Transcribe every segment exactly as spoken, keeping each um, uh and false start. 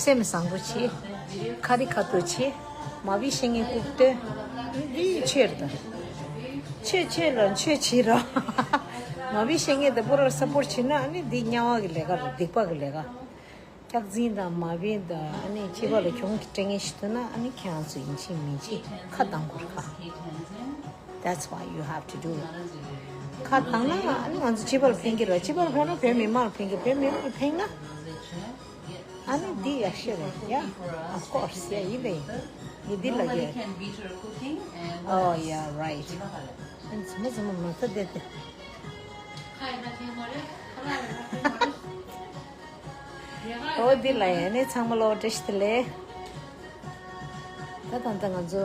སེམས་བཟང་པོ་བྱེད། ཁ་རི་ཁ་ཐུག་བྱེད། མ་བི་བཤད་ངན་ལྐུགས་སྟོན། འདི་ཆོས་རེད། ད་ཆོས་ཆོས་ལ་ཆོས་བྱེད་རོགས། མ་བི་བཤད་ངན་དེ་པོ་ར་སབ་པོར་བྱེད་ན་ཨ་ནི་འདི་དམྱལ་བ་གི་ལས་ཀ་རེད། སྡིག་པ་གི་ལས་ཀ། སྐྱག་རྫུན་དང་མ་བི་དང་ཨ་ནི་སྐྱེས་པ་ལ་གྱོང་གི་སྤྲད་ངན་ཞིག་ཐུག་ན་ཨ་ནི་ཁྱེད་རང་ཚོ་ཡིན་གཅིག་མིན་གཅིག་ཁ་གདངས་དགོས་རེད་ཁ། That's why you have to do it. ཁ་གདངས་ན་ཨ་ནི་ང་ཚོ་སྤྱི་པ་ལ་ཕན་གྱི་རེད། སྤྱི་པ་ལ་ཕན་ན་བོད་མི་མང་ལ་ཕན་གྱི། བོད་མི་མང་ལ་ཕན་ན་ཨ་ནི་འདི་ཡག་ཤོས་རེད། Yeah, of course. Yeah, ཡིན་པས་ཡིན། འདི་འདི་ལ་ཡོད། Oh, yeah, right. ཨ་ནི་ཚང་མ་ཚང་མ་མ་ཐ་བསྡད་དེ། ཨོ་འདི་ལ་ཡང་ནི་ཚང་མ་ལོ་བཀྲ་ཤིས་བདེ་ལེགས། ད་ད་ལྟ་ང་ཚོ་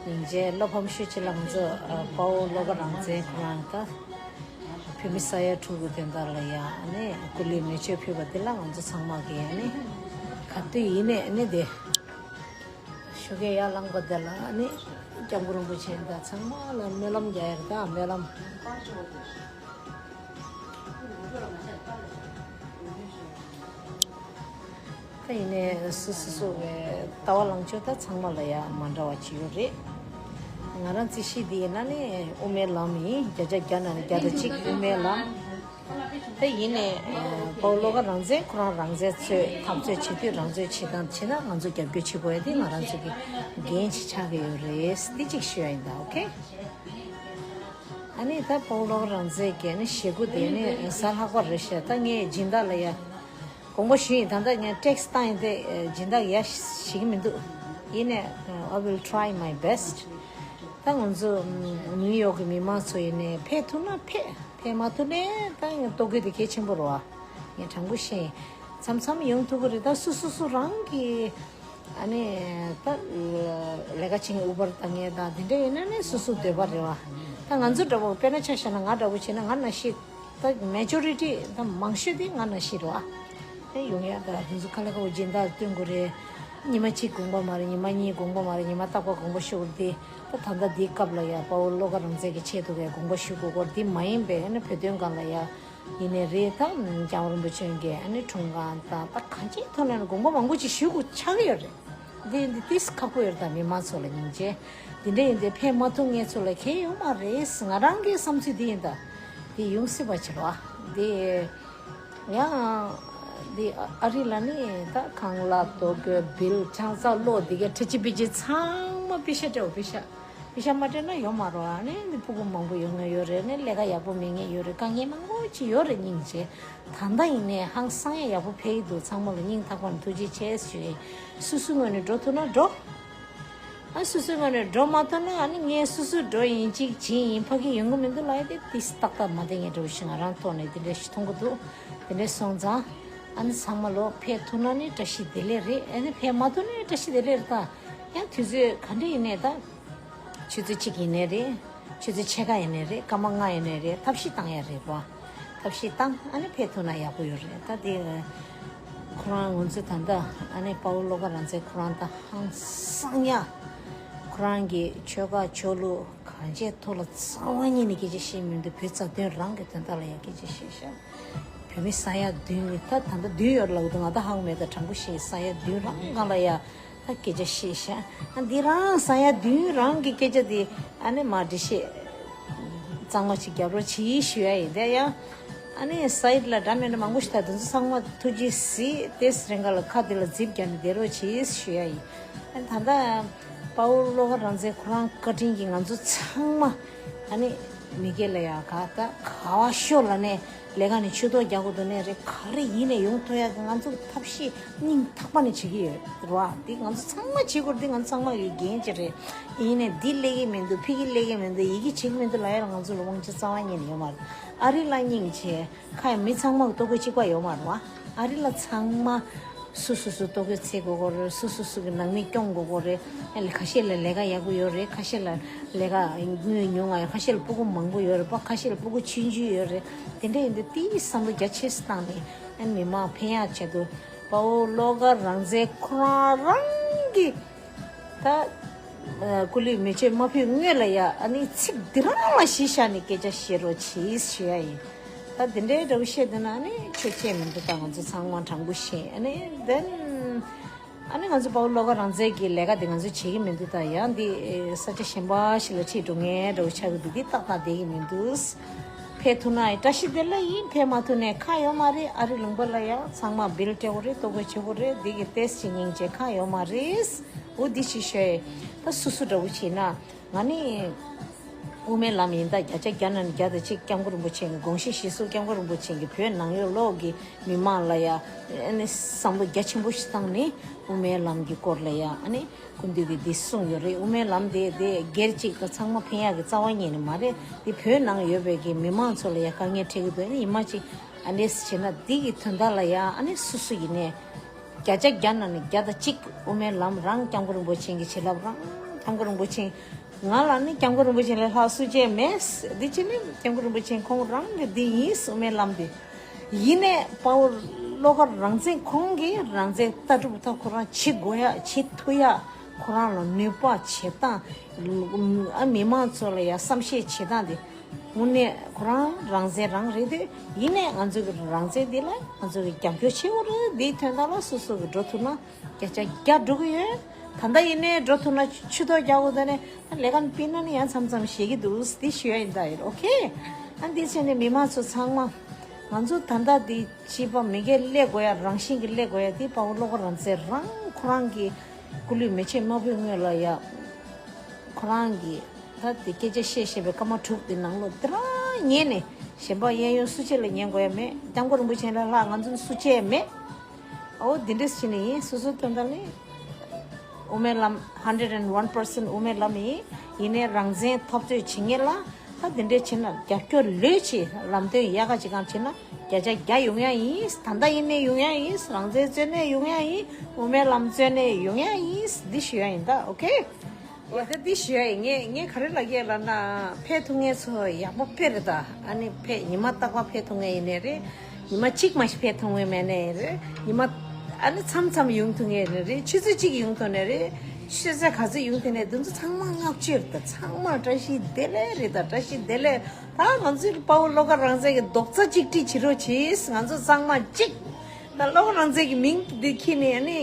སྙིང་རྗེ་བློ་ཕམ་ཤུགས་ཆེ་ལ་ང་ཚོ་དཔའ་བོ་བློ་དགའ་རང་བཙན་ཁོ་རང་ད་བོད་མི་ས་ཡ་དྲུག་གི་དོན་དག་ལ་ཡང་ནི་སྐུ་ལུས་མེ་མཆོད་ཕུལ་བ་འདི་ལ་ང་ཚོ་ཚང་མ་གི་ཡང་ནི་ག་དུས་ཡིན་ནས་ནི་དེ། ཞོགས་ཀས་ཡར་ལངས་པ་དེ་ལ་ནི་སྐྱབས་མགོན་རིན་པོ་ཆེ་དང་ཚང་མ་ལ་སྨོན་ལམ་རྒྱག་ཡག་དང་སྨོན་ལམ། ད་ཡིན་ནའི་སུ་སུ་སུ་བའི་ལྟ་བ་ལངས་ཕྱོགས་ད་ཚང་མ་ལ་ཡ་མ་འདྲ་བ་ཅིག་ཡོད་རེད། ང་རང་རྩིས་གཞི་འདི་ཡིན་ན་ནི་དབུ་མའི་ལམ་ཡིན། བརྒྱ་ཆ་བརྒྱ་ནང་ནས་བརྒྱ་དང་གཅིག་དབུ་མའི་ལམ། དེ་ཡིན་ནས་དཔའ་བོ་བློ་དགའ་རང་བཙན་ཁོ་རང་རང་བཙན་རྩོད་འཐབ་རྩོད་བྱེད་དུས་རང་ཚོའི་བྱེད་སྟངས་བྱེད་ན་ང་ཚོ་རྒྱབ་སྐྱོར་བྱེད་དགོས་ཡ་དེ་ང་རང་ཚོ་གི་འགན་ཞིག་ཆགས་ཀྱི་ཡོད་རེད། འདི་གཅིག་ཞུ་ཡ་ཡིན་ད། ཨོ་ཁེ། ཨ་ནི་ད་དཔའ་བོ་བློ་དགའ་རང་བཙན་གྱི་ནི་ཞེ་དགུ་དེ་ནི་གཟའ་ལྷག་པ་རེད་ཤག་ད་ངས་སྦྱིན་བདག་ལ་ཡ་དགོངས་པ་ཞུས་ཡིན། ད་ལྟ་ངས་ཊེག་སི་བཏང་ཡིན་ཏེ་སྦྱིན་བདག་ཡ་ཞིག་མི་འདུག་ཡིན་ནས་I will try my best། ད་ང་ཚོ་ནིའུ་ཡོག་གི་མི་མང་ཚོ་ཡིན་ནས་ཕེབས་ཐུབ་ན་ཕེབས། ཕེབས་མ་ཐུབ་ནས་ད་ཡང་ལྟོ་གོས་དེ་གལ་ཆེན་པོ་རེད་བ། ངས་དྲང་པོ་བཤད་ཡིན། མཚམས་མཚམས་ཡོང་ཐུབ་ཀྱི་རེད། ད་སུ་སུ་སུ་རང་གི་ཨ་ནི་ད་ལས་ཀ་བྱེད་མཁན་ཨུ་བར་བཏང་མཁན་དང་དེ་འདྲ་ཡིན་ན་ནི་སུ་སུ་འདོད་པ་རེད་བ། ད་ང་ཚོ་འདྲ་པོ་དཔེར་ན་ཆ་བཞག་ན་ང་འདྲ་པོ་བྱས་ན་ང་ནང་བཞིན། ད་མེ་ཇོ་རི་ཊི་ད་མང་ཤོས་དེ་ང་ནང་བཞིན་རེད་བ། ཨེ་ཡོང་ཡ་ད་དེ་ཚོ་ཁ་ལས་ཁ་བོ་སྦྱིན་བདག་སྟོན་དགོས་རེད། ཉི་མ་གཅིག་དགོངས་པ་མ་རེད། ཉི་མ་གཉིས་དགོངས་པ་མ་རེད། ཉི་མ་རྟག་པར་དགོངས་པ་ཞུ་དགོས་རེད་དེ། ད་ད་ལྟ་འདིའི་སྐབས་ལ་ཡ་དཔའ་བོ་བློ་དགའ་རང་བཙན་གྱི་ཆེད་དུ་གས་དགོངས་པ་ཞུ་དགོས་སྐོར་འདི་མ་ཡིན་པའི་ཨ་ནི་བོད་དོན་སྒང་ལ་ཡ་ཡིན་ནའི་རེད། ད་སྐྱབས་མགོན་རིན་པོ་ཆེ་གིས་ཨ་ནི་ཁྲུང་ཁང་དང་ད་གང་ཅིའི་ཐོག་ནས་དགོངས་པ་མང་པོ་ཅིག་ཞུ་དགོས་ཆགས་ཀྱི་ཡོད་རེད། འདི་འདི་ཏིས་ཁག་པོ་ཡོད་རེད། ད་མི་མང་ཚོ་ལ་སྙིང་རྗེ། འདི་འདྲ་ཡིན་དུས་ཕེབས་མ་ཐུབ་མཁན་ཚོ་ལ་ཁེ་ཡོང་མ་རེད། ང་རང་གི་བསམ་ཚུལ་འདི་ཡིན། ད་འདི་ཡོང་སྲིད་པ་ཕྱིར་བ་འདི། ཡང་འདི་ཨ་རི་ལ་ནི་ད་ཁང་གླ་ལྟོ་གོས་བིལ་ཆང་ས་གློག་འདི་གའི་ཁྲི་ཆི་པི་ཆི་ཚང་མ་པི་ཤ་སྤྲད་འོ། པི་ཤ་པི་ཤ་མ་སྤྲད་ན་ཡོང་མ་རོགས། ཨ་ནི་འདི་ཕྲུ་གུ་མང་པོ་ཡོང་མཁན་ཡོད་རེད། ནི་ལས་ཀ་ཡག་པོ་མེད་མཁན་ཡོད་རེད། དཀའ་ངལ་མང་པོ་ཅིག་ཡོད་རེད། སྙིང་རྗེ། ད་ལྟ་ཡིན་ནའི་ཧང་སང་ཡ་ཡག་པོ་ཕེབས་ཀྱི་འདུག་ཚང་མ་ལ་སྙིང་ཐག་པ་ནས་ཐུགས་རྗེ་ཆེ་ཞུ་ཡིན། སུ་སུ་ངོས་ནས་འགྲོ་ཐུབ་ན་འགྲོ། ཨ་སུ་སུའི་ངོས་ནས་འགྲོ་མ་ཐུབ་ན་ཨ་ནི་ངས་སུ་སུ་འགྲོ་ཡིན་གཅིག་བྱིན་ཡིན་ཕ་གི་ཡོང་གི་མི་འདུག་ལབ་ཡ་དེ་ཏིས་ཏག་ཏག་མ་བསྡད་མཁན་འདྲ་བོ་ཞིག་ང་རང་ཐོག་ནས་དེ་འདྲ་ཞིག་མཐོང་གི་འདུག་དེ་འདྲ་སོང་ཙང་ཨ་ནི་ཚང་མ་ལོ་ཕེབས་ཐུབ་ན་ནི་བཀྲ་ཤིས་བདེ་ལེགས་རེད། ཨ་ནི་ཕེབས་མ་ཐུབ་ན་ནི་བཀྲ་ཤིས་བདེ་ལེགས་རེད། ད་ཡང་དུས་ཚོད་ག་འདྲ་ཡིན་ནའི་ད་ཆུ་ཚོད་གཅིག་ཡིན་ནའི་རེད། ཆུ་ཚོད་ཕྱེད་ཀ་ཡིན་ནའི་རེད། སྐར་མ་ལྔ་ཡིན་ནའི་རེད། ཐབས་ཤེས་བཏང་ཡ་རེད་པ། ཐབས་ཤེས་བཏང་ཨ་ནི་ཕེབས་ཐུབ་ན་ཡག་པོ་ཡོད་རེད། ད་དེ་ཁོ་རང་ང་ཚོ་ད་ལྟ་ཨ་ནི་དཔའ་བོ་བློ་དགའ་རང་བཙན་ཁོ་རང་ད་ཧང་སང་ཡ། ཁོ་རང་གི་ཆོལ་ཁ་ཆོས་ལུགས་གང་ཅིའི་ཐོག་ལ་རྩ་བ་ཉིད་ནས་སྐད་ཆ་བཤད་མི་འདུག་བོད་རྩ་དོན་རང་གི་དོན་དག་ལ་ཡ་སྐད་ཆ་བཤད་ཤག་བོད་མི་ས་ཡ་བདུན་ནི་ད་ད་ལྟ་བདུན་ཡོད་ལབ་འདུག་ང་ད་ཧ་གོ་མེད། ད་དྲང་པོ་བཤད་ས་ཡ་བདུན་རང་སྒང་ལ་ཡ། ད་སྐད་ཆ་བཤད་ཤག་འདི་རང་ས་ཡ་བདུན་རང་གི་སྐད་ཆ་འདི་ཨ་ནི་མ་འགྲེལ་བཤད་གཙང་མ་ཅིག་རྒྱབ་རོགས་གྱིས་ཞུ་ཡ་ཡིན། དེ་ཡང་ཨ་ནི་སའིད་ལ་འདྲ་མི་འདྲ་མང་པོ་ཞིག་ད་དེ་ཚོ་ཚང་མ་ཐུགས་རྗེ་གཟིགས། དེ་རིང་ག་ལ་ཁ་དེ་ལ་རྫིབ་རྒྱབ་ནས་བསྡད་རོགས་གྱིས་ཞུ་ཡ་ཡིན། ཨ་ནི་ད་ལྟ་དཔའ་བོ་བློ་དགའ་རང་བཙན་ཁོ་རང་བཀའ་དྲིན་གྱིས་ང་ཚོ་ཚང་མ་ཨ་ནི་མི་སྒེར་ལ་ཡ་ག་ད་ག་བ་ཤོག་ལ་ནས། ལས་ཀ་ནས་ཆུ་ཐོག་རྒྱག་དགོས་འདུག་ནས་རེད། ག་རེ་ཡིན་ནས་ཡོང་ཐུབ་ཡག་གི་ང་ཚོ་ཐབས་ཤེས་སྙིང་ཐག་པ་ནས་བྱེད་ཀྱི་ཡོད་རེད་བ། འདི་ང་ཚོ་ཚང་མ་བྱེད་དགོས་རེད། འདི་ང་ཚོ་ཚང་མ་གི་འགན་ཅིག་རེད། ཡིན་ནས་འདི་སླེབས་ཀྱི་མི་འདུག་ཕ་གི་སླེབས་ཀྱི་མི་འདུག་ཡི་གེ་བྱེད་ཀྱི་མི་འདུག་ལབ་ཡ་ལ་ང་ཚོ་ལ་དབང་ཆ་རྩ་བ་ཉིད་ནས་ཡོད་མ་རེད། ཨ་རི་ལ་སྙིང་རྗེ། ཁ་ཡ་མི་ཚང་མ་གི་ལྟོ་གོས་གཅིག་པ་ཡོད་མ་རེད་བ། ཨ་རི་ལ་ཚང་མ་སུ་སུ་སུ་ལྟོ་གོས་འཚོལ་དགོས་ཀྱི་རེད། སུ་སུ་སུ་གི་ནང་མི་སྐྱོང་དགོས་ཀྱི་རེད། ཨ་ལས་ཁ་ཤས་ལ་ལས་ཀ་ཡག་པོ་ཡོད་རེད། ཁ་ཤས་ལ་ལས་ཀ་དངུལ་ཉུང་བ་ཡོད། ཁ་ཤས་ལ་སྤུ་གུ་མང་པོ་ཡོད་རེད་པ། ཁ་ཤས་ལ་སྤུ་གུ་ཆུང་ཆུང་ཡོད་རེད། དེ་འདྲ་ཡིན་དུས་དེའི་བསམ་བློ་རྒྱ་ཆེ་ཙམ་བཏང་ནས་ཨ་མི་མང་ཕན་ཡག་ཆེད་དུ་དཔའ་བོ་བློ་དགའ་རང་བཙན་ཁོ་རང་རང་གི་ད་སྐུ་ལུས་མེ་མཆོད་མ་ཕུལ་སྔོན་ལ་ཡ་ཨ་ནི་ཚིག་འདི་རང་ལ་གཞི་བཞག་ནས་སྐད་ཆ་བཤད་རོགས་གྱིས་ཞུ་ཡ་ཡིན། ད་དེ་འདྲའི་འདྲ་བོ་བཤད་དུས་ན་ཨ་ནི་ཆོས་བྱེད་མི་འདུག་ད་ང་ཚོ་ཚང་མ་དྲང་པོ་བཤད་ཨ་ནི་then ཨ་ནི་ང་ཚོ་དཔའ་བོ་བློ་དགའ་རང་བཙན་གྱི་ལས་ཀ་དེ་ང་ཚོ་བྱེད་ཀྱི་མི་འདུག་ད་ཡང་འདི་ས་ཆ་གཞན་པ་ཞིག་ལ་ཁྲིད་འགྲོ་མཁན་འདྲ་བོ་ཆགས་ཀྱི་འདུག་འདི་ཏག་ཏག་བསྡད་ཀྱི་མི་འདུག་ཕེབས་ཐུབ་ན་ཡང་བཀྲ་ཤིས་བདེ་ལེགས་ཡིན། ཕེབས་མ་ཐུབ་ནས་ཁག་ཡོད་མ་རེད། ཨ་རི་ལུང་པ་ལ་ཡང་ཚང་མ་བིལ་སྤྲད་དགོས་རེད། ལྟོ་གོས་བྱེད་དགོས་རེད། འདི་གི་ཏེས་ཅི་སྙིང་རྗེ་ཁག་ཡོད་མ་རེད། འོ་འདི་ཅི་ཤོད་ད་སུ་སུ་འདྲ་བོ་བྱེད་ན། ང་ནི་དབུ་མའི་ལམ་ཡིན་ད་བརྒྱ་ཆ་བརྒྱ་ནང་ནས་བརྒྱ་དང་གཅིག་སྐྱབས་མགོན་རིན་པོ་ཆེ་གི་དགོངས་གཞི་གཞིར་བཟུང་སྐྱབས་མགོན་རིན་པོ་ཆེ་གི་བོད་ནང་ཡོད་ལོགས་ཀྱི་མི་མང་ལ་ཡ་ཨ་ནི་བསམ་བློ་རྒྱ་ཆེན་པོ་ཞིག་བཏང་ནས་དབུ་མའི་ལམ་གྱི་སྐོར་ལ་ཡ་ཨ་ནི་སྐུ་མདུན་གྱིས་འདི་གསུངས་ཡོད་རེད། དབུ་མའི་ལམ་དེ་དེ་སྒེར་གཅིག་ལ་ཚང་མ་ཕན་ཡག་གི་རྩ་བ་ཉིད་ནས་མ་རེད། འདི་བོད་ནང་ཡོད་པའི་གི་མི་མང་ཚོ་ལ་ཡ་དཀའ་ངལ་འཕྲད་ཀྱི་འདུག་ཨ་ནི་ཡིན་མ་ཅིག་ཨ་ནི་བྱས་ན་འདི་གི་དོན་དག་ལ་ཡ་ཨ་ནི་སུ་སུ་ཡིན་ནས། བརྒྱ་ཆ་བརྒྱ་ནང་ནས་བརྒྱ་དང་གཅིག་དབུ་མའི་ལམ་རང་སྐྱབས་མགོན་རིན་པོ་ཆེ་གི་བྱིན་རླབས་རང་སྐྱབས་མགོན་རིན་པོ་ཆེ། ང་ལ་ནི་སྐྱབས་མགོན་རིན་པོ་ཆེ་ལས་ལྷག་སུ་གཅིག་མེད། འདི་ཕྱི་ནི་སྐྱབས་མགོན་རིན་པོ་ཆེ་ཁོང་རང་གི་འདི་ཡིན་དབུ་མའི་ལམ་འདི། ཡིན་ནས་དཔའ་བོ་བློ་དགའ་རང་བཙན་ཁོང་གིས་རང་བཙན་ལྟ་གྲུབ་ད་ཁོ་རང་བྱེད་དགོས་ཡ་བྱེད་ཐུབ་ཡ་ཁོ་རང་ལ་ནུས་པ་བྱེད་སྟངས་ཨ་མི་མང་ཚོ་ལ་ཡ་བསམ་ཤེས་བྱེད་སྟངས་འདི། དངོས་གནས་ཁོ་རང་རང་བཙན་རང་རེད་དེ། ཡིན་ནའི་ང་ཚོ་གི་རང་བཙན་འདི་ལ་ང་ཚོ་གི་རྒྱབ་སྐྱོར་བྱེད་དགོས་རེད། འདིའི་དོན་དག་ལ་སོ་སོ་གི་འགྲོ་ཐུབ་ན་བརྒྱ་ཆ་བརྒྱ་འགྲོ་གི་ཡོད། ད་ལྟ་ཡིན་ནའི་འགྲོ་ཐུབ་ན་ཆུ་ཐོག་རྒྱག་དགོས། ད་ནས་ལས་ཀ་སྤེལ་ན་ནི་ཡང་མཚམས་མཚམས་ཞེད་ཀྱི་འདུག་འདི་ཞུ་ཡ་ཡིན་ད་ཡིན། ཨོ་ཁེ། ཨ་འདི་བྱས་ནས་མི་མང་ཚོ་ཚང་མ་ང་ཚོ་ད་ལྟ་འདི་བྱིས་པ་མི་སྒེར་སླེབས་དགོས་ཡ་རང་བཞིན་གྱི་སླེབས་དགོས་ཡ་འདི་དཔའ་བོ་བློ་དགའ་རང་བཙན་རང་ཁོ་རང་གི་སྐུ་ལུས་མེ་མཆོད་དམར་པོའི་སྔོན་ལ་ཡ། ཁོ་རང་གིས་ད་དེ་སྐད་ཆ་བཤད་བཤད་པའི་སྐར་མ་དྲུག་དེ་ནང་ལོགས་དེ་རང་ཉན་ནས་གཞན་པ་གཡས་གཡོན་སུ་གཅིག་ལ་ཉན་དགོས་ཡ་མེད། སྐྱབས་མགོན་རིན་པོ་ཆེ་ལས་ལྷག་ང་ཚོ་སུ་གཅིག་ཡང་མེད། ཨོ་དེ་འདྲས་བྱས་ནས་ཡིན། སོ་སོའི་དོན་དག་ལས་དབུ་མའི་ལམ་hundred and one percent དབུ་མའི་ལམ་ཡིན། ཡིན་ནའི་རང་བཙན་འཐབ་རྩོད་བྱེད་མཁན་ལ་ད་དེ་འདྲས་བྱས་ན་རྒྱབ་སྐྱོར་ལོས་བྱེད། ལམ་སྟོན་ཡག་ག་ཅིག་གང་བྱེད་ན་བརྒྱ་ཆ་བརྒྱ་ཡོང་ཡ་ཡིན། ད་ལྟ་ཡིན་ནའི་ཡོང་ཡ་ཡིན། རང་བཙན་རྩོད་ནའི་ཡོང་ཡ་ཡིན། དབུ་མའི་ལམ་རྩོད་ནའི་ཡོང་ཡ་ཡིན། འདི་ཞུ་ཡ་ཡིན་ད། ཨོ་ཁེ། ཡ་ད་འདི་ཞུ་ཡ་ཡིན། ངས་ངས་ག་རེ་ལབ་ཀྱི་ཡོད་ལབ་ན་ཕེབས་ཐུབ་མཁན་ཚོ་ཡག་པོ་དཔེ་རེད་ད། ཨ་ནི་ཕེབས་ཉི་མ་རྟག་པར་ཕེབས་ཐུབ་མཁན་ཡིན་ནའི་རེད། ཉི་མ་གཅིག་མ་ཞིག་ཕེབས་ཐུབ་མཁན་མེད་ནའི་རེད། ཉི་མ་ཨ་ནི་མཚམས་མཚམས་ཡོང་ཐུབ་མཁན་ཡིན་ནའི་རེད། ཆུ་ཚོད་གཅིག་ཡོང་ཐུབ་ནའི་རེད། ཆུ་ཚོད་ག་ཚོད་ཡོང་ཐུབ་ནའི་འདི་ཚོ་ཚང་མ་བསྔགས་བརྗོད་རེད་ད། ཚང་མ་བཀྲ་ཤིས་བདེ་ལེགས་རེད་ད། བཀྲ་ཤིས་བདེ་ལེགས། ད་ང་ཚོའི་དཔའ་བོ་བློ་དགའ་རང་བཙན་གྱི་རྡོག་རྩ་གཅིག་སྒྲིལ་བྱེད་རོགས་གྱིས། ང་ཚོ་ཚང་མ་གཅིག་ད་བློ་དགའ་རང་བཙན་གྱི་མིང་འདི་འཁྱེར་ནས་ཨ་ནི་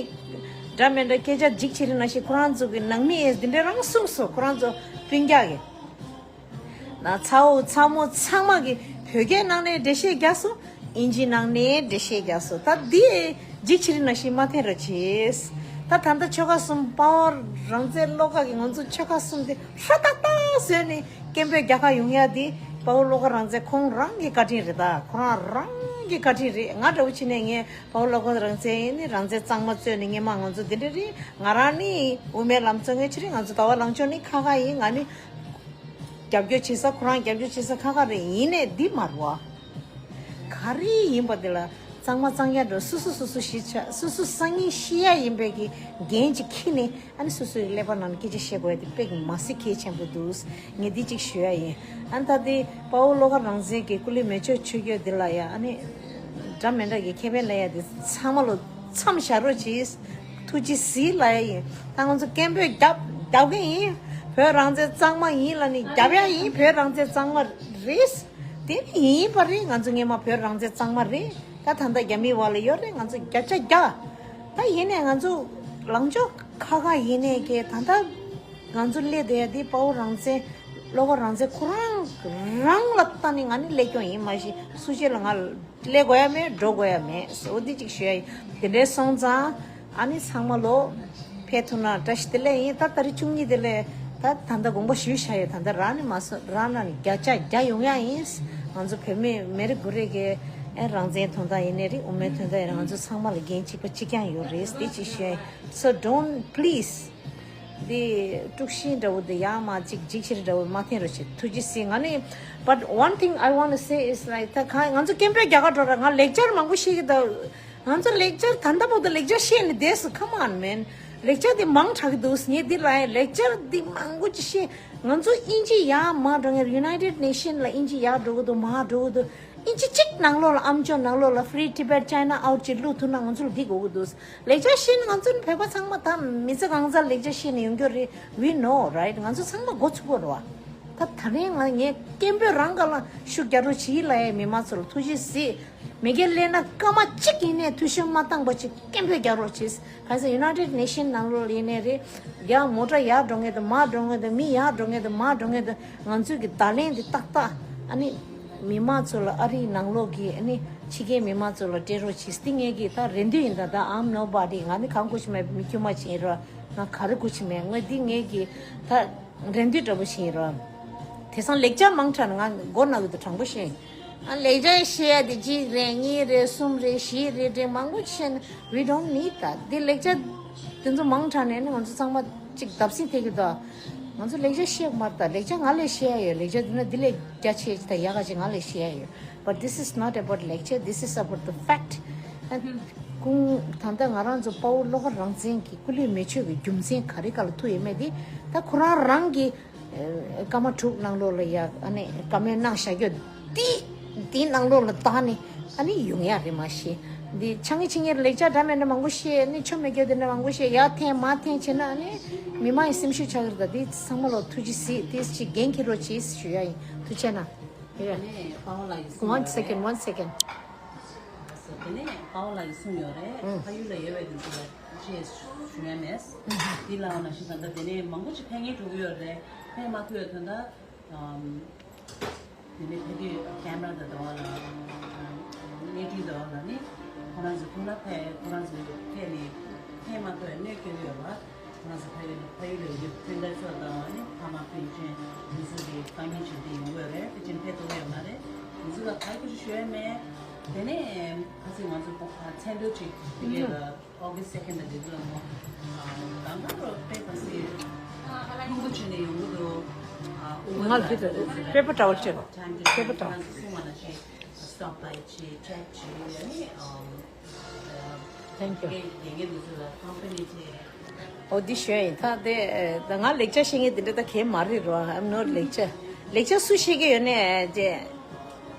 འདྲ་མི་འདྲ་སྐད་ཆ་འཇིགས་བྱེད་རིགས་ནང་བཞིན་ཁོ་རང་ཚོ་གི་ནང་མི་ཨེ་འདི་འདྲ་རང་གསུངས་སོ། ཁོ་རང་ཚོ་སྤུན་ཀྱག་གི་ན་ཚ་བོ་ཚ་མོ་ཚང་མ་གི་བོད་སྐད་ནང་ནས་འགྲེལ་བཤད་རྒྱག་སོ། ཨིན་ཇི་ནང་ནས་འགྲེལ་བཤད་རྒྱག་སོ། ད་འདི་འཇིགས་བྱེད་རིགས་ནང་བཞིན་མ་འཐེན་རོགས་གྱིས། ད་ད་ལྟ་ཆོལ་ཁ་གསུམ་དཔའ་བོ་རང་བཙན་བློ་དགའ་གི་ང་ཚོ་ཆོལ་ཁ་གསུམ་དེ་ཧྲ་ཏག་ཏག་བཟོས་ནས་སྐད་འབོད་རྒྱག་ག་ཡོང་ཡ་དེ་དཔའ་བོ་བློ་དགའ་རང་བཙན་ཁོང་རང་གི་བཀའ་དྲིན་རེད་ད། ཁོ་རང་རང་གི་བཀའ་དྲིན་རེད། ང་འདྲ་བོ་བྱས་ནས་ངས་དཔའ་བོ་བློ་དགའ་རང་བཙན་ཡིན་ནི་རང་བཙན་གཙང་མ་རྩོད་ནི་སྔོན་མ་ང་ཚོ་འདི་འདྲ་རེད། ང་རང་ནི་དབུ་མའི་ལམ་རྩོད་མཁན་ཅིག་རེད། ང་ཚོ་ཟླ་བ་ལངས་ཕྱོགས་ནི་ཁ་ཁ་ཡིན། ང་ནི་རྒྱབ་སྐྱོར་བྱེད་ས་ཁོ་རང་རྒྱབ་སྐྱོར་བྱེད་ས་ཁ་ཁ་རེད། ཡིན་ནས་འདི་མ་རེད་བ། ག་རེ་ཡིན་པ་དེ་ལ་གཙང་མ་གཙང་རྐྱང་འགྲོ། སོ་སོ་སོ་སོ་ཞིག་ཆ་སོ་སོ་སང་ཉིན་ཤི་ཡ་ཡིན་པའི་གི་འགན་ཅིག་འཁྱེར་ནས། ཨ་ནི་སོ་སོའི་ཀླད་པ་ནང་སྐད་ཆ་བཤད་དགོས་ཡ་དེ་དཔེ་མ་སྲིད་གལ་ཆེན་པོ་འདུག་ངས་འདི་གཅིག་ཞུ་ཡ་ཡིན། ཨ་ནི་ད་དེ་དཔའ་བོ་བློ་དགའ་རང་བཙན་གྱི་སྐུ་ལུས་མེ་མཆོད་མཆོད་རྒྱུ་འདི་ལ་ཡ་ཨ་ནི་འདྲ་མི་འདྲ་གི་ཁེ་ཕན་ལ་ཡ་དེ་ཚང་མ་ལོ་མཚམས་བཞག་རོགས་གྱིས། ཐུགས་རྗེ་གཟིགས་ལབ་ཡ་ཡིན། ད་ང་ཚོ་སྐད་འབོད་རྒྱབ་རྒྱབ་གི་ཡིན། བོད་རང་བཙན་གཙང་མ་ཡིན་ལབ་ནི་རྒྱབ་ཡ་ཡིན། བོད་རང་བཙན་གཙང་མ་རེད། དེ་ནི་ཡིན་པ་རེད། ང་ཚོ་སྔོན་མ་བོད་རང་བཙན་གཙང་མ་རེད། ད་ད་ལྟ་རྒྱ་མིའི་བར་ལ་ཡོད་རེད། ང་ཚོ་བརྒྱ་ཆ་བརྒྱ། ད་ཡིན་ནའི་ང་ཚོ་ལངས་ཕྱོགས་ཁ་ཁ་ཡིན་ནའི་གི་ད་ལྟ་ང་ཚོ་སླེབས་བསྡད་ཡ་འདི་དཔའ་བོ་རང་བཙན་བློ་དགའ་རང་བཙན་ཁོ་རང་རང་ལ་ལྟ་ནས་ང་ནི་སླེབས་སྐྱོང་ཡིན། མ་གཞི་སུ་གཅིག་ལ་ང་སླེབས་དགོས་ཡ་མེད། འགྲོ་དགོས་ཡ་མེད། འོ་འདི་གཅིག་ཞུ་ཡ་ཡིན། དེ་འདྲའི་སོང་ཙང་ཨ་ནི་ཚང་མ་ལོ་ཕེབས་ཐུབ་ན་བཀྲ་ཤིས་བདེ་ལེགས་ཡིན། ད་ཏ་རིག་བཅུ་གཉིས་དེ་ལས་ད་ད་ལྟ་དགོངས་པ་ཞུས་བཞག་ཡོད། ད་ལྟ་རང་ནི་མ་སོང་། རང་ན་ནི་བརྒྱ་ཆ་བརྒྱ་ཡོང་ཡ་ཡིན། ང་ཚོ་བོད་མི་མི་རེ་ངོ་རེ་གི་ཨེ་རང་བཙན་དོན་དག་ཡིན་ནའི་རེད། དབུ་མའི་དོན་དག་ཡིན་ནའི་ང་ཚོ་ཚང་མ་ལ་འགན་གཅིག་པ་གཅིག་རྐྱང་ཡོད་རེད། དེ་གཅིག་ཞུ་ཡ་ཡིན། So don't please འདི་དཀྲུག་ཤིང་འདྲ་བོ་འདི་ཡང་མ་གཅིག་འཇིགས་བྱེད་འདྲ་བོ་མ་འཐེན་རོགས་བྱེད། ཐུགས་རྗེ་གཟིགས། ང་ནི་but one thing I want to say is like ད་གང་ང་ཚོ་སྐད་འབོད་རྒྱག་ག་འགྲོ་ར། ང་ལེགས་སྦྱར་མང་པོ་ཤེས་ཀྱི་ད། ང་ཚོ་ལེགས་སྦྱར་ད་ལྟ་བར་དུ་ལེགས་སྦྱར་ཤེས་ནི་བསྡད་སོང་། Come on man. ལེགས་སྦྱར་འདི་མང་དྲགས་ཀྱི་འདུག་ངས་འདི་ལ་ཡང་ལེགས་སྦྱར་འདི་མང་པོ་ཅིག་ཤེས། ང་ཚོ་དབྱིན་ཇི་ཡར་མར་འགྲོ་མཁན་United Nation ལ་དབྱིན་ཇི་ཡར་འགྲོ་གི་འདུག་མར་འགྲོ་གི་འདུག་དབྱིན་ཇི་གཅིག་ནང་ལོགས་ལ་ཨ་མཆོག་ནང་ལོགས་ལ་Free Tibet China Out ཅིག་བླུག་ཐུབ་ན་ང་ཚོ་ལ་འདི་དགོས་ཀྱི་འདུག་ལེགས་སྦྱར་ཤེས་ན་ང་ཚོ་ནི་བོད་པ་ཚང་མ་ད་མི་ཚེ་གང་ཚར་ལེགས་སྦྱར་ཤེས་ནས་ཡོང་རྒྱུ་རེད། We know, right? ང་ཚོ་ཚང་མ་འགོ་ཚུགས་དགོས་རེད་བ། ད་ད་རིང་ང་ངས་སྐད་འབོད་རང་ག་ལ་ཤུགས་རྒྱག་རོགས་བྱེད་ལ་ཡ། མི་མང་ཚོ་ལ་ཐུགས་རྗེ་གཟིགས། མི་སྒེར་སླེབས་ན་སྐར་མ་གཅིག་ཡིན་ནའི་ཐུགས་ཤུགས་མ་བཏང་པ་ཅིག་སྐད་འབོད་རྒྱག་རོགས་བྱེད། གང་ཟེར་United Nation ནང་ལོགས་ཡིན་ནའི་རེད། ཡང་མོ་ཊ་ཡར་འགྲོ་མཁན་དང་མར་འགྲོ་མཁན་དང་མི་ཡར་འགྲོ་མཁན་དང་མར་འགྲོ་མཁན་དང་ང་ཚོས་ཀྱི་བརྡ་ལན་འདི་ཏག་ཏག་ཨ་ནི་མི་མང་ཚོ་ལ་ཨ་རིའི་ནང་ལོགས་ཀྱི་ཨ་ནི་ཕྱི་རྒྱལ་མི་མང་ཚོ་ལ་སྤྲད་རོགས་བྱེད། འདི་ངེད་ཀྱི་ད་རེ་འདུན་ཡིན། ད་ད་I'm nobody། ང་ནི་གང་གོ་ཆི་མེད། མི་དཀྱུས་མ་ཅིག་ཡིན་ར། ང་ག་རེ་གོ་ཆི་མེད། ང་འདི་ངེད་ཀྱི་ད་རེ་འདུན་འདྲ་པོ་ཞིག་ཡིན་ར། དེང་སང་ལེགས་ཆ་མང་དྲགས་ནས་ང་མགོ་ན་གི་འདུག་དྲང་པོ་བཤད། ཨ་ལེགས་ཆ་བཤད་ཡ་དེ་གཅིག་རེད། གཉིས་རེད། གསུམ་རེད། བཞི་རེད། རེད། མང་པོ་བཤད་ན། We don't need that. འདི་ལེགས་ཆ་དེ་ཚོ་མང་དྲགས་ནས་ནི་ང་ཚོ་ཚང་མ་གཅིག་བརྡབ་གསིག་ཐེབས་ཀྱི་འདུག་ང་ཚོ་ལེགས་ཆ་བཤད་ཀྱི་མ་རེད། ད་ལེགས་ཆ་ང་ལས་བཤད་ཡ་ཡོད། ལེགས་ཆ་འདི་ན་འདི་ལས་རྒྱ་ཆེ་ཅིག་དང་ཡག་ག་ཅིག་ང་ལས་བཤད་ཡ་ཡོད། But this is not about lecture. This is about the fact. ཨ་ཁུང་ད་ལྟ་ང་རང་ཚོ་དཔའ་བོ་བློ་དགའ་རང་བཙན་གྱི་སྐུ་ལུས་མེ་མཆོད་ཀྱི་རྒྱུ་མཚན་ག་རེ་ག་ལ་ཐུག་ཡོད་མེད་དེ། ད་ཁོ་རང་རང་གི་ཨ་སྐར་མ་དྲུག་ནང་ལོགས་ལ་ཡ་ཨ་ནི་བཀའ་མོལ་གནང་བཞག་རྒྱུ་དེ་དེའི་ནང་ལོགས་ལ་བལྟས་ནས་ཨ་ནི་ཡོང་ཡ་རེད། མ་གཞི་འདི་ཆང་གི་ཆིང་ངེར་ལེགས་ཆ་འདྲ་མི་འདྲ་མང་པོ་བཤད། ཨ་ནི་ཆོ་མེད་རྒྱུ་དེ་འདྲ་མང་པོ་བཤད། ཡར་འཐེན་མར་འཐེན་བྱས་ན་ཨ་ནི་མི་མང་གི་སེམས་ཤུགས་ཆག་གི་རེད། ད་དེ་ཚང་མ་ལོ་ཐུགས་རྗེ་གཟིགས། དེ་ཅིག་འགན་འཁྱེར་རོགས་བྱེད་ཞུ་ཡ་ཡིན། ཐུགས་རྗེ་གནང་། ཡ། ཨ་ནི་དཔའ་བོ་ལགས་ཀྱིས་གསུངས་One ཡོད་རེད། Second, one second. དེ་ནས་དཔའ་བོ་ལགས་ཀྱིས་གསུངས་ཡོད་རེད། ཨང་། ཕ་ཡུལ་ལ་ཡོད་པའི་དེ་ཚོ་ལ་ཅེས་ཞུ་ཡ་མེད། འདི་ལ་ནང་བཞིན་ད་ལྟ་དེ་ནས་མང་པོ་ཅིག་ཕན་ངེས་འགྲོ་གི་ཡོད་རེད། ཕན་མ་ཐུབ་ཡོད་དོན་དག་ཨམ། དེ་ནས་ཕ་གིའི་ཀེམ་ར་དང་འདྲ་བ་ལ་གནས་འཕྲིན་འདྲ་བ་ལ་ནི་ཁོ་རང་ཚོ་ཁོང་ལ་ཕན་ཁོ་རང་ཚོ་ཕན་ནི་ཕན་མ་ཐོགས་གནོད་སྐྱེལ་གི་ཡོད་པ། ང་ཚོ་ཕ་ཡུལ་ཕ་ཡུལ་ལ་ཡོད་ཕུན་དར་ཚོ་དང་ནི་ཕ་མ་སྤུན་མཆེད་འདི་ཚོ་གི་དཀའ་ངལ་བྱུང་དུས་ཡོང་གི་ཡོད་རེད། དེ་ཅིན་ཕེབས་ཐུབ་ཡོད་མ་རེད། འདི་ཚོ་ལ་ག་རེ་ཞུ་ཡོད་མེད། དེ་ནས་ཁ་སང་ང་ཚོ་ཚན་རིག་ཅིག་དེ་གའི་ལ་August second ལ་འདི་ཚོ་ལ་མོ་གང་ག་རོ་དཔེ་ག་སི་ལྷུན་པོ་ཆེ་ནས་ཡོང་གི་འདུག་ཨ་ཨུ་ང་ལ་དེ་ཚོ་པེ་པར་ཊ་ཝལ་སྤྲད་རོགས། པེ་པར་ཊ་ཝལ། གསུང་བ་ན་ཞེས་stop by ཅེས་check ཅེས་ཡ་ནི་ཨམ། Thank you. དེ་ངས་འདི་ཚོ་ལ་company ཅེས། ཨོ་འདི་ཞུ་ཡ་ཡིན། ད་དེ་ད་ང་ལེགས་ཆ་བཤད་མཁན་དེ་འདྲ་ད་གས་མ་རེད་རོ། I'm not lecture. ལེགས་ཆ་སུ་བཤད་ཀྱི་ཡོད་ནས་ཅེ།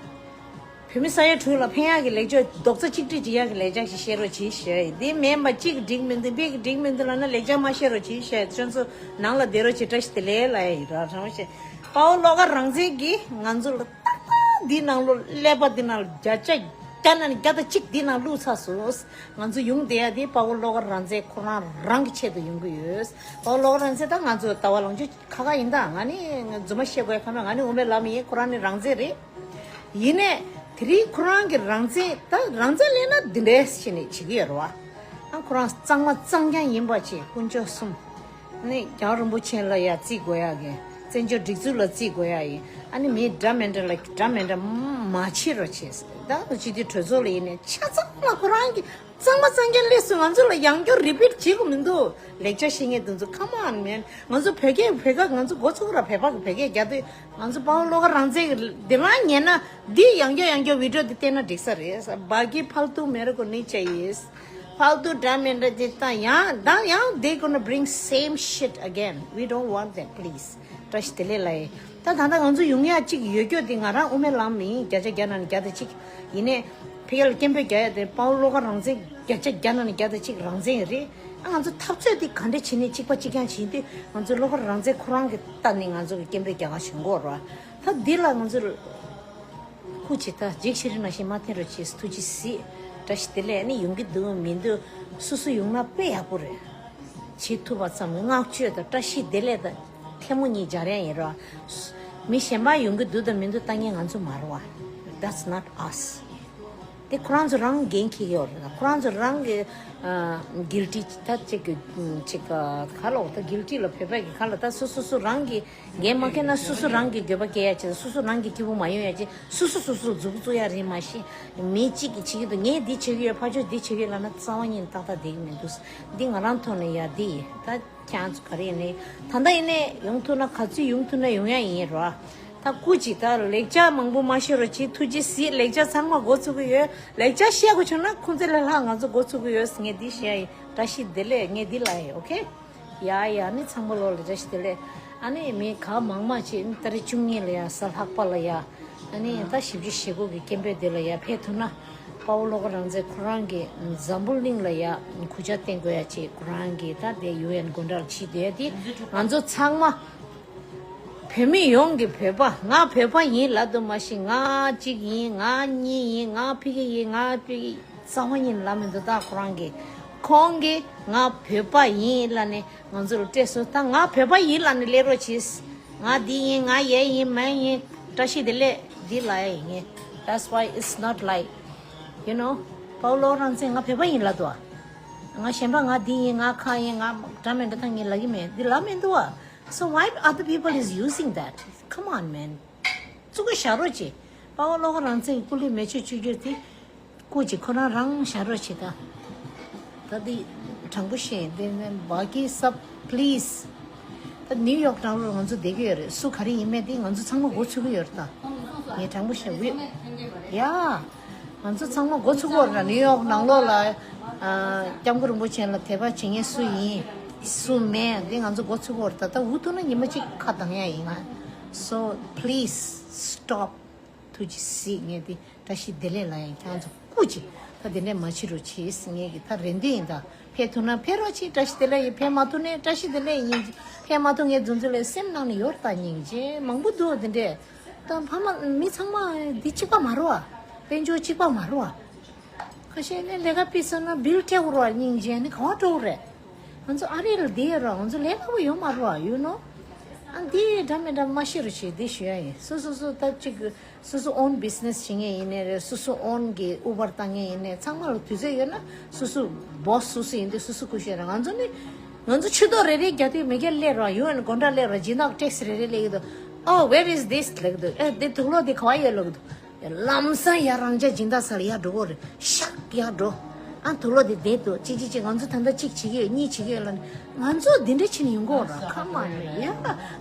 བོད་མི་ས་ཡ་དྲུག་ལ་ཕན་ཡག་གི་ལེགས་ཆ་རྡོག་རྩ་གཅིག་སྒྲིལ་བྱེད་ཡག་གི་ལེགས་ཆ་ཞིག་བཤད་རོགས་གྱིས་ཞུ་ཡ་ཡིན། འདི་མེད་པ་གཅིག་འགྲིག་མི་འདུག་མི་གི་འགྲིག་མི་འདུག་ལབ་ན་ལེགས་ཆ་མ་བཤད་རོགས་གྱིས་ཞུ་ཡ། ཁྱོད་ཚོ་ནང་ལ་བསྡད་རོགས་གྱིས། བཀྲ་ཤིས་བདེ་ལེགས་ལབ་ཡ་ཡིན་རོ། དྲང་བཤད། དཔའ་བོ་བློ་དགའ་རང་བཙན་གྱིས་ང་ཚོ་ལ་ཏག་ཏག་འདི་ནང་ལོ་ཀླད་པ་འདི་ནང་ལ་བརྒྱ་ཆ་བརྒྱ་ནང་ནས་བརྒྱ་དང་གཅིག་འདི་ནང་བླུགས་ཚར་སོང་། ང་ཚོ་ཡོང་བསྡད་ཡ་དེ་དཔའ་བོ་བློ་དགའ་རང་བཙན་ཁོ་རང་རང་གི་ཆེད་དུ་ཡོང་གི་ཡོད། དཔའ་བོ་བློ་དགའ་རང་བཙན་ད་ང་ཚོ་ལྟ་བ་ལོངས་སྤྱོད་ཁ་ཁ་ཡིན། ད་ང་ནི་རྫུན་མ་བཤད་དགོས་ཁ་མ། ང་ནི་དབུ་མའི་ལམ་ཡིན། ཁོ་རང་ནི་རང་བཙན་རེད། ཡིན་ནས་དེ་རིང་ཁོ་རང་གི་རང་བཙན་ད་རང་བཙན་ལེན་ན་འདི་འདྲས་བྱས་ནས་བྱེད་ཀྱི་ཡོད་རེད་བ། ཨ་ཁོ་རང་གཙང་མ་གཙང་རྐྱང་ཡིན་པ་བྱས་དཀོན་མཆོག་གསུམ། ནི་རྒྱལ་བ་རིན་པོ་ཆེ་ལ་ཡ་བརྩི་དགོས་ཡ་གི། བཙན་བྱོལ་སྒྲིག་འཛུགས་ལ་བརྩི་དགོས་ཡ་ཡིན། ཨ་ནི་མི་འདྲ་མི་འདྲ་ལ་འདྲ་མི་འདྲ་མ་བྱེད་རོགས་བྱེད། ད་སྤྱི་འཐུས་གྲོས་ཚོགས་ལ་ཡིན་ནས་ཆ་ཚང་ལ་ཁོ་རང་གི་གཙང་མ་གཙང་རྐྱང་སླེབས་སོང་། ང་ཚོ་ལ་ཡང་བསྐྱར་རི་པིཊ་བྱེད་དགོས་མི་འདུག་ལེགས་ཆ་བཤད་མཁན་དེ་ཚོ་come on man. ང་ཚོ་བོད་སྐད་བོད་སྐད་ང་ཚོ་འགོ་ཚུགས་ར། བོད་པ་གི་བོད་སྐད་རྒྱག་དུས་ང་ཚོ་དཔའ་བོ་བློ་དགའ་རང་བཙན་གྱི་འདི་རང་ཉན་ན་འདི་ཡང་བསྐྱར་ཡང་བསྐྱར་བི་ཌིའོ་འདི་བལྟས་ན་འགྲིག་ས་རེད། बाकी फालतू मेरे को नहीं चाहिए. फालतू འདྲ་མི་འདྲ་དེ་ད་ཡང་ད་ཡང་they gonna bring same shit again. We don't want that, please. བཀྲ་ཤིས་བདེ་ལེགས་ལབ་ཡིན། ད་ད་ལྟ་ང་ཚོ་ཡོང་ཡ་གཅིག་ཡོད་རྒྱུ་དེ་ང་རང་དབུ་མའི་ལམ་ཡིན། བརྒྱ་ཆ་བརྒྱ་ནང་ནས་བརྒྱ་དང་གཅིག་ཡིན་ནས་ཕ་གི་ལ་སྐད་འབོད་རྒྱག་ཡ་དེ་དཔའ་བོ་བློ་དགའ་རང་བཙན་བརྒྱ་ཆ་བརྒྱ་ནང་ནས་བརྒྱ་དང་གཅིག་རང་བཙན་ཡིན་རེད། ཨ་ང་ཚོ་འཐབ་རྩོད་དེ་ག་འདྲ་བྱས་ནས་གཅིག་པ་གཅིག་རྐྱང་བྱེད་དུས་ང་ཚོ་བློ་དགའ་རང་བཙན་ཁོ་རང་གི་ལྟ་ནས་ང་ཚོ་གི་སྐད་འབོད་རྒྱག་ག་ཞོན་གོ་ར། ད་འདི་ལ་ང་ཚོ་སྐུ་མཁྱེན་ད་འཇིགས་ཤེས་རིག་ནང་བཞིན་མ་འཐེན་རོགས་བྱེད། ཐུགས་རྗེ་གཟིགས། བཀྲ་ཤིས་བདེ་ལེགས་ནི་ཡོང་གི་འདུག་མི་འདུག་སོ་སོ་ཡོང་ན་དཔེ་ཡག་པོ་རེད། བྱེད་ཐུབ་པ་ཙམ་བསྔགས་བརྗོད་དང་བཀྲ་ཤིས་བདེ་ལེགས་དང་ཐལ་མོ་གཉིས་སྦྱར་ཡ་ཡིན་ར། མི་གཞན་པ་ཡོང་གི་འདུག་དང་མི་འདུག་ལྟ་མཁན་ང་ཚོ་མ་རེད་བ། That's not us. དེ་ཁོ་རང་ཚོ་རང་འགན་འཁྱེར་གྱི་ཡོད་རེད། ཁོ་རང་ཚོ་རང་གི་guilty ད་ཅིག་གི་ཅིག་ག་ལ་འོ་ད་guilty ལ་བོད་པ་གི་ག་ལ་ད་སོ་སོ་སོ་རང་གི་འགན་མ་འཁྱེར་ན་སོ་སོ་རང་གི་འགྱོད་པ་སྐྱེ་ཡ་ཅིག་སོ་སོ་རང་གི་སྐྱིད་པོ་མ་ཡོང་ཡ་ཅིག་སོ་སོ་སོ་སོ་མཛུབ་བཙུགས་ཡ་རེད། མ་གཞི་མི་གཅིག་གིས་བྱེད་ཀྱི་འདུག་ངས་འདི་བྱེད་ཀྱི་ཡོད། ཕར་ཕྱོགས་འདི་བྱེད་ཀྱི་ཡོད་ལབ་ན་རྩ་བ་ཉིད་ནས་ཏག་ཏག་བསྡད་ཀྱི་མི་འདུག་འདི་ང་རང་ཐོག་ནས་ཡ་འདི་ཡིན། ད་ཁྱེད་རང་ཚོ་ག་རེ་ཡིན་ནའི་ད་ལྟ་ཡིན་ནའི་ཡོང་ཐུབ་ན་ག་ཚོད་ཡོང་ཐུབ་ན་ཡོང་ཡ་ཡིན་རོ། ད་སྐུ་མཁྱེན་ད་ལེགས་ཆ་མང་པོ་མ་བཤད་རོགས་གྱིས། ཐུགས་རྗེ་གཟིགས། ལེགས་ཆ་ཚང་མ་འགོ་ཚུགས་ཀྱི་ཡོད། ལེགས་ཆ་བཤད་དགོས་བྱུང་ན་ཁོང་ཚོ་ལས་ལྷག་ང་ཚོ་འགོ་ཚུགས་ཀྱི་ཡོད། ངས་འདི་བཤད་ཡ་ཡིན། བཀྲ་ཤིས་བདེ་ལེགས། ངས་འདི་ལབ་ཡ་ཡིན། ཨོ་ཁེ། ཡ་ཡ་ནི་ཚང་མ་ལོ་ལ་བཀྲ་ཤིས་བདེ་ལེགས། ཨ་ནི་མི་ག་མང་མང་ཅིག་ཨ་ནི་ཏ་རིག་བཅུ་གཉིས་ལ་ཡ་གཟའ་ལྷག་པ་ལ་ཡ། ཨ་ནི་ད་བཞི་བཅུ་ཞེ་དགུ་གི་སྐད་འབོད་དེ་ལ་ཡ་ཕེབས་ཐུབ་ན། དཔའ་བོ་བློ་དགའ་རང་བཙན་ཁོ་རང་གི་འཛམ་བུ་གླིང་ལ་ཡ་གུས་ཕྱག་བསྟན་དགོས་ཡ་ཅིག་ཁོ་རང་གི་ད་དེ་ཡུ་ཨེན་སྒོ་འགྲམ་ལ་ཕྱིན་བསྡད་དེ་ང་ཚོ་ཚང་མ། བོད་མི་ཡོངས་ཀྱི་བོད་པ། ང་བོད་པ་ཡིན་ལབ་འདུག་མ་གཞི། ང་གཅིག་ཡིན། ང་གཉིས་ཡིན། ང་ཕ་གི་ཡིན། ང་ཕ་གི་རྩ་བ་ཉིད་ལབ་མི་འདུག་ད་ཁོ་རང་གིས། ཁོང་གིས་ང་བོད་པ་ཡིན་ལབ་ནས་ང་ཚོ་ལ་སྤྲད་སོང་། ད་ང་བོད་པ་ཡིན་ལབ་ནས་སླེབས་རོགས་གྱིས། ང་འདི་ཡིན། ང་ཡེ་ཡིན། མེན་ཡིན། བཀྲ་ཤིས་བདེ་ལེགས། འདི་ལབ་ཡ་ཡིན་ངས། That's why it's not like, you know, པའོ་ལོ་རང་བཙན་ང་བོད་པ་ཡིན་ལབ་འདུག་ཨ། ང་གཞན་པ་ང་འདི་ཡིན། ང་ཁ་ཡིན། ང་འདྲ་མི་འདྲ་ད་ངས་ལབ་ཀྱི་མེད། འདི་ལབ་མི་འདུག་ཨ། So why other people is using that? Come on, man. བཙུགས་བཞག་རོགས་གྱིས། པའོ་ལོ་རང་བཙན་སྐུ་ལུས་མེ་མཆོད་བཅོས་རྒྱུ་དེ་སྐུ་གཅིག་ཁོ་རང་རང་བཞག་རོགས་བྱེད་ད། ད་འདི་དྲང་པོ་བཤད། འདི་ནས་བ་ཀི་སབ་པི་ལི་སི། ད་ནིའུ་ཡོག་ནང་ལོགས་ང་ཚོ་བསྡད་ཀྱི་ཡོད་རེད། སུ་ག་རེ་ཡིན་མིན་དེ་ང་ཚོ་ཚང་མ་མགོ་ཚོད་ཀྱི་ཡོད་རེད་ད། ངས་དྲང་པོ་བཤད་འོས། ཡ། ང་ཚོ་ཚང་མ་མགོ་ཚོད་ཀྱི་ཡོད་རེད་ད། ནིའུ་ཡོག་ནང་ལོགས་ལ་ཨ་སྐྱབས་མགོན་རིན་པོ་ཆེ་ལ་དད་པ་བྱེད་མཁན་སུ་ཡིན། སུ་མེད་དེ་ང་ཚོ་མགོ་ཚོད་ཀྱི་ཡོད་རེད་ད། ད་འུ་ཐུག་ན་ཉི་མ་གཅིག་ཁ་གདངས་ཡ་ཡིན་ང་། So please stop. ཐུགས་རྗེ་གཟིགས། ངས་འདི་བཀྲ་ཤིས་བདེ་ལེགས་ལབ་ཡ་ཡིན། ཁྱེད་ཚོ་སྐུ་མཁྱེན། ད་འདི་འདྲས་མ་བྱེད་རོགས་བྱེད། ངས་ཀྱི་ད་རེ་འདུན་ཡིན་ད། ཕེབས་ཐུབ་ན་ཕེབས་རོགས་བྱེད། བཀྲ་ཤིས་བདེ་ལེགས་ཡིན། ཕེབས་མ་ཐུབ་ན་བཀྲ་ཤིས་བདེ་ལེགས་ཡིན། ཕེབས་མ་ཐུབ་ངས་རྫུན་རྫུན་ལས་སེམས་ནང་ནས་ཡོད་ད། སྙིང་རྗེ་མང་པོ་འདུག་འདི་འདྲས། ད་ཕ་མ་མི་ཚང་མ་འདི་གཅིག་པ་མ་རེད་བ། དཔལ་འབྱོར་གཅིག་པ་མ་རེད་བ། ཁ་ཤས་ནས་ལས་ཀ་ཕྱིན་སོང་ན་བིལ་སྤྲད་དགོས་རེད་བ། སྙིང་རྗེ་ནི་ག་པར་འགྲོ་གི་རེད། ང་ཚོ་ཨ་རི་ལ་བསྡད་ཡོད་རེད། ང་ཚོ་ལས་སླ་པོ་ཡོད་མ་རེད་བ། You know? ཨ་འདི་འདྲ་མི་འདྲ་མ་བཤད་རོགས་བྱེད། འདི་ཞུ་ཡ་ཡིན། སོ་སོ་སོ་ད་ཅིག་སོ་སོ་ཨོན་བི་ཛི་ནེ་སི་བྱེད་མཁན་ཡིན་ནའི་རེད། སོ་སོ་ཨོན་གྱི་ཨུ་བར་བཏང་མཁན་ཡིན་ནའི་ཚང་མ་ལ་དུས་ཚོད་ཡོད་ན་སོ་སོ་བོ་སི་སོ་སོ་ཡིན་དུས་སོ་སོ་སྐུ་གཞོགས་རེད། ང་ཚོ་ནི་ང་ཚོ་ཆུ་ཏོག་རེ་རེ་རྒྱག་དུས་མི་སྒེར་སླེབས་རེད་བ། ཡུ་ཨེན་སྒོ་འགྲམ་སླེབས་རེད་བ། སྦྱིན་བདག་ཊེག་སི་རེ་རེ་སླེབས་ཀྱི་འདུག Oh, where is this? ལབ་ཀྱི་འདུག་ཨེ་འདི་དུག་ལོག་འདི་ག་པར་ཡོད་ལབ་ཀྱི་འདུག་ལམ་སང་ཡར་རང་ཅག་སྦྱིན་བདག་ས་ལ་ཡར་འགྲོ་གི་རེད། ཤག་ཡར་འགྲོ། ཨ་དུག་ལོག་འདི་བསྡད་འདུག་ཅིག་ཅིག་ཅིག་ང་ཚོ་ད་ལྟ་གཅིག་བྱེད་ཀྱི་ཡོད། གཉིས་བྱེད་ཀྱི་ཡོད་ལབ་ནས་ང་ཚོ་འདི་འདྲ་བྱས་ནས་ཡོང་གི་ཡོད་རེད། ཁ་མ་ནས་ཡ།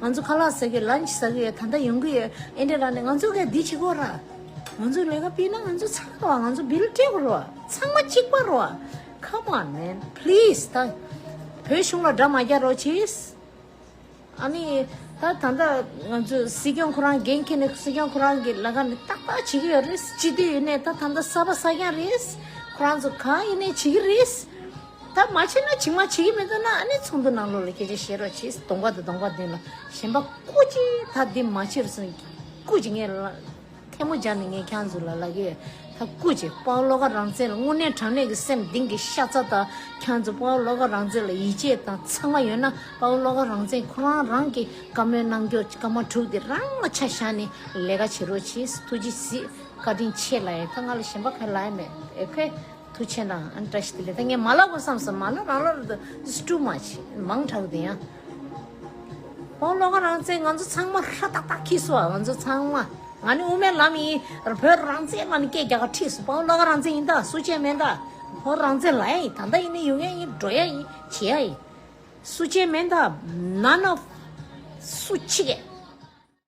ང་ཚོ་ཁ་ལག་ཟ་གི་ཡོད། ལན་ཆི་ཟ་གི་ཡོད། ད་ལྟ་ཡོང་གི་ཡོད། ཨེ་འདྲ་ལབ་ནས་ང་ཚོ་གས་འདི་བྱེད་ཀྱི་ཡོད་རེད། ང་ཚོ་ལས་ཀ་ཕྱིན་ན་ང་ཚོ་ཚང་མ་ང་ཚོ་བིལ་སྤྲད་དགོས་རེད་བ། ཚང་མ་གཅིག་པ་རེད་བ། Come on, man, please. ད་བོད་གཞུང་ལ་དགྲ་མ་རྒྱག་རོགས་གྱིས། ཨ་ནི་ད་ད་ལྟ་ང་ཚོས་སྲིད་སྐྱོང་ཁོ་རང་འགན་འཁྱེར་ནས་སྲིད་སྐྱོང་ཁོ་རང་གི་ལས་ཀ་ནི་ཏག་ཏག་བྱེད་ཀྱི་ཡོད་རེད། སྤྱི་འཐུས་ཡིན་ནའི་ད་ད་ལྟ་གསར་པ་གསར་རྐྱང་རེད། ཁོ་རང་ཚོ་གང་ཡིན་ནའི་བྱེད་ཀྱི་རེད། ད་མ་བྱེད་ན་ཇིང་མ་བྱེད་ཀྱི་མི་འདུག་ན་ཨ་ནི་ཚོགས་འདུ་ནང་ལོགས་ལ་སྐད་ཆ་བཤད་རོགས་བྱེད། གདོང་པ་དང་གདོང་པ་མདུན་ལ་གཞན་པ་སྐུ་མཁྱེན་ད་འདི་མ་བྱེད་རོགས་གསུངས། སྐུ་མཁྱེན་ངས་ལ། ཐལ་མོ་སྦྱར་ནས་ངས་ཁྱེད་ཚོ་ལ་ལབ་ཀྱི་ཡོད། ད་སྐུ་མཁྱེན། དཔའ་བོ་བློ་དགའ་རང་བཙན་ལ་དངོས་གནས་དྲང་གནས་ཀྱི་སེམས་གཏིང་གི་ཤ་ཚ་དང་། ཁྱེད་ཚོ་དཔའ་བོ་བློ་དགའ་རང་བཙན་ལ་ཡིད་ཆེས་དང་ཚང་མ་ཡོད་ན། དཔའ་བོ་བློ་དགའ་རང་བཙན་ཁོ་རང་རང་གི་བཀའ་མོལ་གནང་རྒྱུ་སྐར་མ་དྲུག་དེ་རང་ལ་ཆ་བཞག་ནས་ལས་ཀ་བྱེད་རོགས་གྱིས། ཐུགས་རྗེ་གཟིགས། བཀའ་དྲིན་ཆེ་ལབ་ཡ། ད་ང་ལ་གཞན་པ་ག་ལབ་ཡ་མེད། ཨེ་ཁེ། ཐུགས་རྗེ་ཆེ་གནང་། ཨ་ནི་བཀྲ་ཤིས་བདེ་ལེགས། ད་ངས་མ་ལབ་དགོས་བསམ་སོང་། མ་ལབ་རང་ལབ་རེད་དོ། It's too much. མང་དྲགས་དེ་ཡང་། ཨོ་བློ་དགའ་རང་བཙན་ང་ཚོ་ཚང་མ་ཧྲ་ཏག་ཏག་འཁྱེར་སོང་། ང་ཚོ་ཚང་མ། ང་ནི་དབུ་མའི་ལམ་ཡིན། བོད་རང་བཙན་ལབ་ནས་སྐད་རྒྱག་ག་ཁྲིད་སོང་། ཨོ་བློ་དགའ་རང་བཙན་ཡིན་ད། སུ་གཅིག་མེད་ད། བོད་རང་བཙན་ལབ་ཡ་ཡིན། ད་ལྟ་ཡིན་ནའི་ཡོང་ཡ་ཡིན། འགྲོ་ཡ་ཡིན། བྱེད་ཡ་ཡིན། སུ་གཅིག་མེད་ད། None of སུ་གཅིག་གིས།